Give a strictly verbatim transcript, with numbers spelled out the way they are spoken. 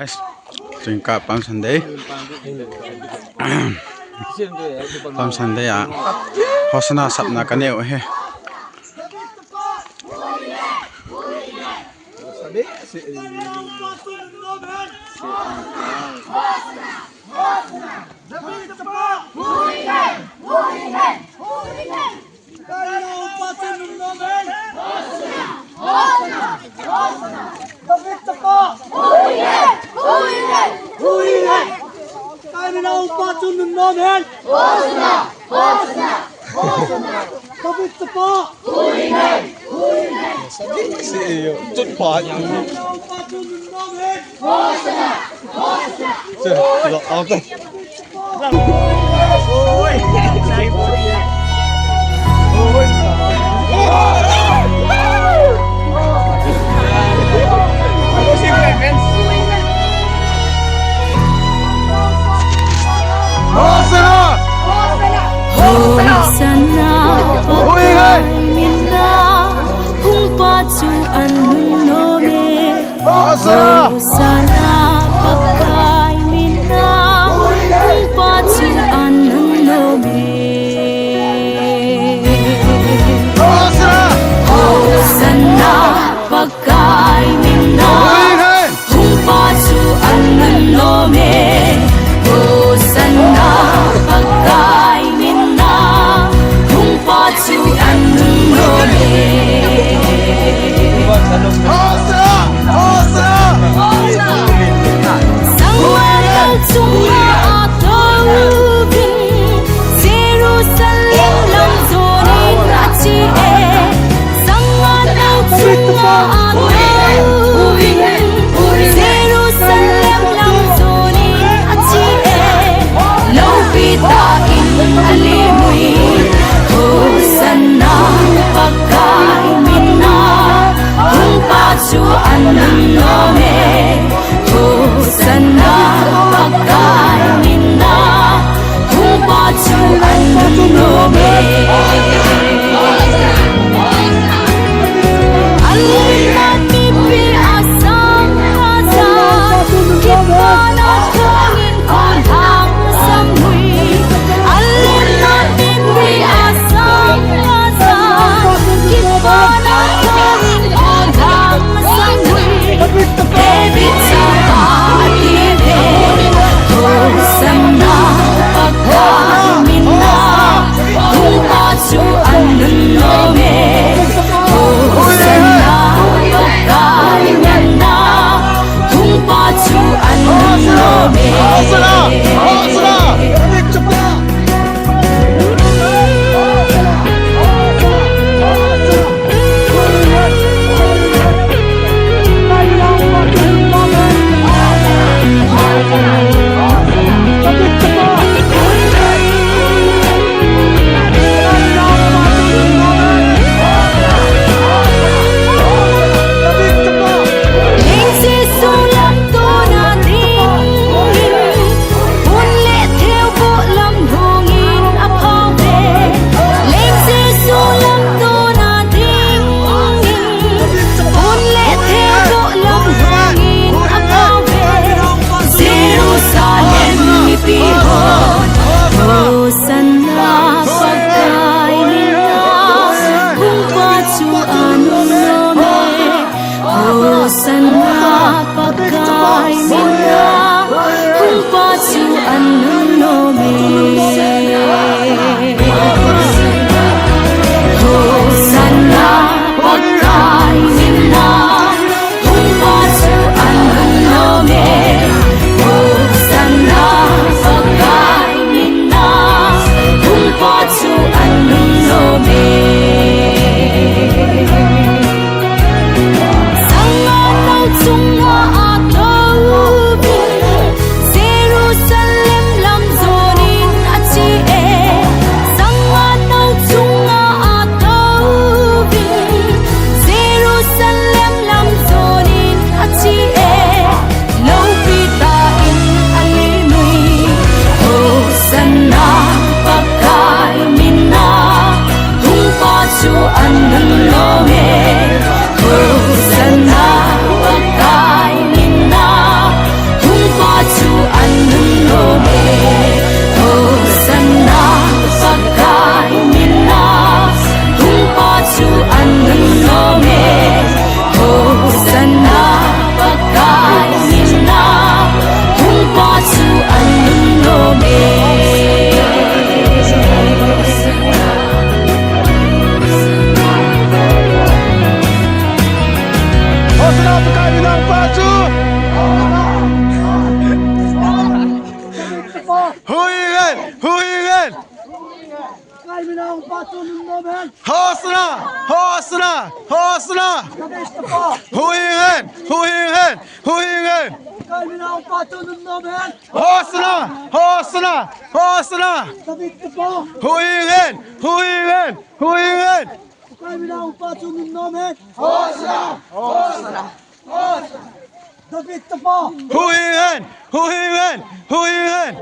Guys, tuin ka Palm Sunday. Palm Sunday a Hosanna sapna kanei u ahi. Hosanna, Pakai mina hung pa chu anun nome. Hosanna, Pakai mina hung pa chu anun nome. Hosanna, Pakai mina hung pa chu anun nome. Hosanna, Pakai mina hung pa chu anun nome. Hosanna! Hosanna! Hosana! Hosana! Hosana! Huhing hen! Huhing hen! Huhing hen! Hosana! Hosana! Hosana! Huhing hen! Huhing hen! Huhing hen! Huhing hen! Huhing hen! Huhing hen!